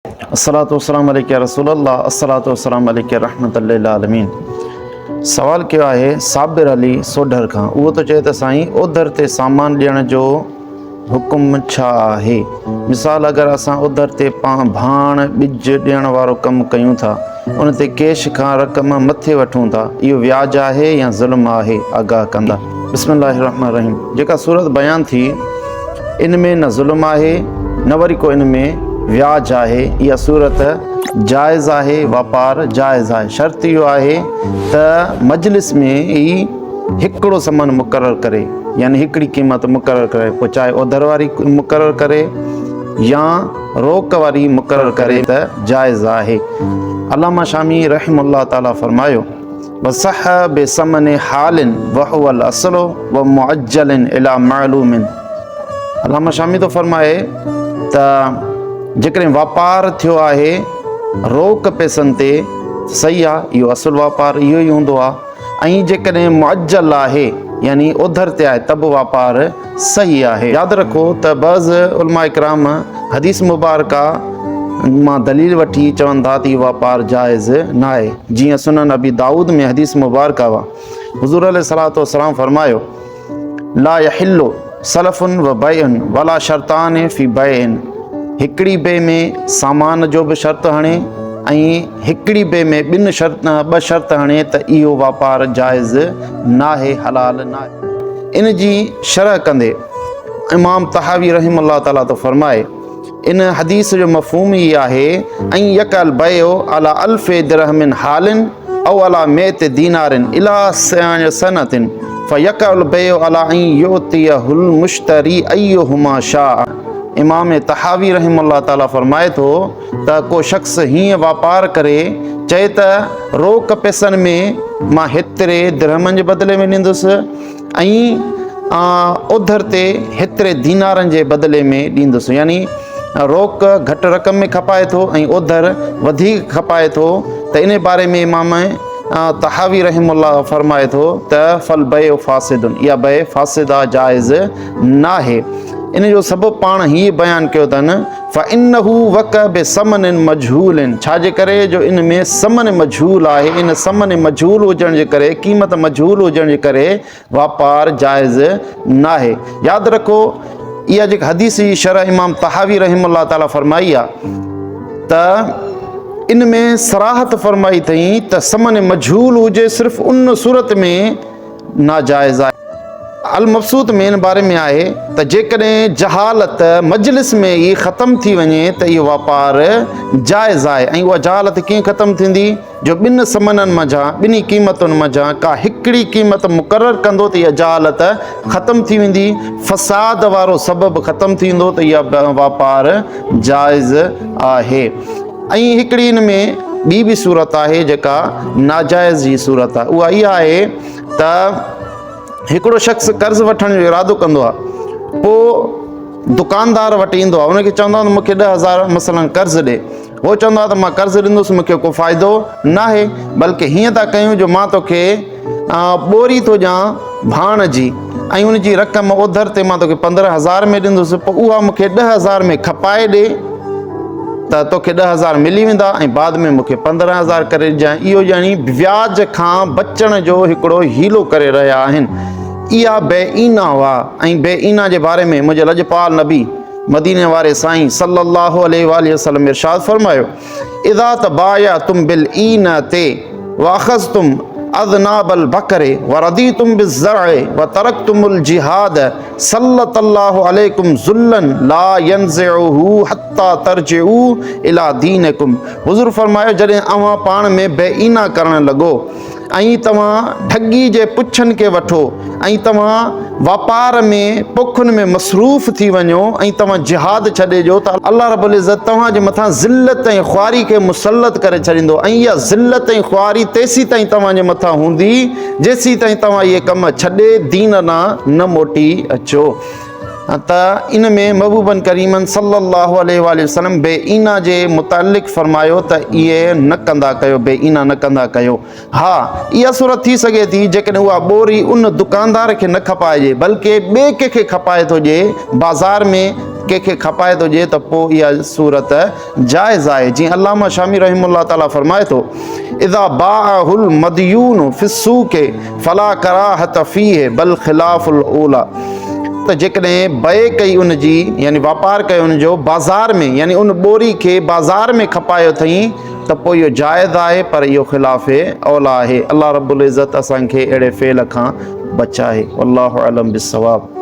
الصلوة والسلام عليک يا رسول الله الصلوة والسلام عليک يا رحمت للعالمين سوال ڪيو آهي صابر علي سوڍر کان اهو ٿو چئي ته سائين اوڌر تي سامان ڏيڻ جو حڪم ڇا آهي مثال اگر اسان اوڌر تي پان ڀاڻ ٻج ڏيڻ وارو ڪم ڪيون ٿا ان تي ڪيش کان رقم مٿي وٺون ٿا اهو وياج آهي يا ظلم آهي آگاهه ڪندا بسم الله الرحمن الرحيم جيڪا صورت بيان ٿي ان ۾ نه ظلم آهي نه وري ڪو ان ۾ وياج آهي اها صورت جائز آهي واپار جائز آهي شرط اهو آهي ته مجلس ۾ ئي هڪڙو ثمن مقرر ڪري يعني هڪڙي قيمت مقرر ڪري پوء چاهي اوڌر واري مقرر ڪري يا روڪ واري مقرر ڪري ته جائز آهي علامه شامي رحم الله تعالي فرمايو وصح بثمن حال وهو الاصل ومعجل الى معلوم علامه شامي ٿو فرمائي ته جيڪڏهن واپار ٿيو آهي روڪ پئسن تي صحيح آهي اهو اصل واپار اهو ئي هوندو آهي ۽ جيڪڏهن معجل آهي يعني اوڌر تي آهي ته به واپار صحيح آهي. ياد رکو ته بعض علماء ڪرام حديث مبارڪه مان دليل وٺي چون ٿا ته اهو واپار جائز ناهي جيئن سنن ابي داؤد ۾ حديث مبارڪه آ حضور عليه الصلوة والسلام فرمايو لا يحل سلف و بيع ولا شرطان في بيع هڪڙي بيع ۾ سامان جو به شرط هڻي ۽ هڪڙي بيع ۾ ٻن شرط ٻه شرط هڻي ته اهو واپار جائز ناهي حلال ناهي. ان جي شرح ڪندي امام طحاوي رحمه الله تعالٰي ٿو فرمائي، ان حديث جو مفهوم هي آهي، ان يقع البيع علي الف درهم حال او علي مئة دينار الي سنة فيقع البيع علي ان يعطيه المشتري ايهما شاء. امام طحاوي رحمه الله تعالٰي فرمائي ٿو ته ڪو شخص هيئن واپار ڪري چئي ته روڪ پئسن ۾ مان هيتري درهمن جي بدلي ۾ ڏيندس ۽ اوڌر تي هيتري دينارن جي بدلي ۾ ڏيندس يعني روڪ گهٽ رقم ۾ کپائي ٿو ۽ اوڌر وڌيڪ کپائي ٿو ته ان باري ۾ امام طحاوي رحم الله فرمائي ٿو ته فالبيع فاسد اها بيع فاسد آ جائز ناهي ان جو سبب پاڻ هيء بيان ڪيو اٿن فانه وقع بثمن مجهول ڇا جي ڪري جو ان ۾ ثمن مجهول آهي ان ثمن مجهول هجڻ جي ڪري قيمت مجهول هجڻ جي ڪري واپار جائز ناهي ياد رکو اها جيڪا حديث جي شرح امام طحاوي رحمه الله تعالي فرمائي آ ته ان ۾ صراحت فرمائي اٿئي ته ثمن مجهول هجي صرف ان صورت ۾ ناجائز آهي. المبسوط ۾ ان باري ۾ آهي ته جيڪڏهن جهالت مجلس ۾ ئي ختم ٿي وڃي ته اهو واپار جائز آهي ۽ اها جهالت ڪيئن ختم ٿيندي جو ٻن ثمنن منجهان، ٻنهي قيمتن منجهان، ڪا هڪڙي قيمت مقرر ڪندو ته اها جهالت ختم ٿي ويندي، فساد وارو سبب ختم ٿيندو ته اها واپار جائز آهي. ۽ هڪڙي ان ۾ ٻي به صورت آهي جيڪا ناجائز جي صورت آهي اها اها آهي ته هڪڙو شخص قرض وٺڻ جو ارادو ڪندو آهي پوء دڪاندار وٽ ايندو آهي ان کي چوندو آهي ته مونکي 10000 مثلا قرض ڏي هو چوندو آهي ته مان قرض ڏيندس مونکي ڪو فائدو ناهي بلڪه هيئن ٿا ڪيون جو مان توکي ٻوري ٿو ڏيان ڀاڻ جي ۽ ان جي رقم اوڌر تي مان توکي 15000 ۾ ڏيندس پوء اها مونکي 10000 ۾ کپائي ڏي ته توکي 10000 ملي ويندا ۽ بعد ۾ مونکي 15000 ڪري ڏجانء. اهو ڄڻي وياج کان بچڻ جو هڪڙو حيلو ڪري رهيا آهن. اها بي اينا هئا ۽ بي اينا جي باري ۾ منهنجي لڄپال نبي مديني واري سائين صلي الله عليه واٰله وسلم ارشاد فرمايو، اذا تبايعتم بالعينة واخذتم اذناب البقر ورضيتم بالزرع وترڪتم الجهاد سلط الله عليڪم ذلا لا ينزعه حتي ترجعوا الي دينڪم حضور فرمايو جڏهن اوهان پاڻ ۾ بي اينا ڪرڻ لڳو ۽ توهان ڍڳي جي پڇن کي وٺو ۽ توهان واپار ۾ پوکن ۾ مصروف ٿي وڃو ۽ توهان جهاد ڇڏي ڏيو ته الله رب العزت توهان جي مٿان ذلت ۽ خواري کي مسلط ڪري ڇڏيندو ۽ اها ذلت ۽ خواري تيسيتائين توهان جي مٿان هوندي جيسيتائين توهان اهي ڪم ڇڏي دين ڏانهن نه موٽي اچو ته ان ۾ محبوبن ڪريمن صلّي اللّٰه عليه واٰله وسلّم بي اينا جي متعلق فرمايو ته اهي نه ڪندا ڪيو بي اينا نه ڪندا ڪيو. ها اها صورت ٿي سگهي ٿي جيڪڏهن اها ٻوري ان دڪاندار کي نه کپائجي بلڪه ٻئي ڪنهن کي کپائي ٿو ڏئي بازار ۾ ڪنهن کي کپائي ٿو ڏئي ته پوء اها صورت جائز آهي، جيئن علامه شامي رحمه الله تعالٰي فرمائي ٿو، اذا باعه المديون في السوق فلا ڪراهة فيه بل خلاف الاوليٰ ته جيڪڏهن بيع ڪئي ان جي يعني واپار ڪيو ان جو بازار ۾ يعني ان ٻوري کي بازار ۾ کپايو اٿئين ته پوء اهو جائز آهي پر اهو خلاف اوليٰ آهي. الله رب العزت اسان کي اهڙي فعل کان بچائي. والله اعلم بالصواب.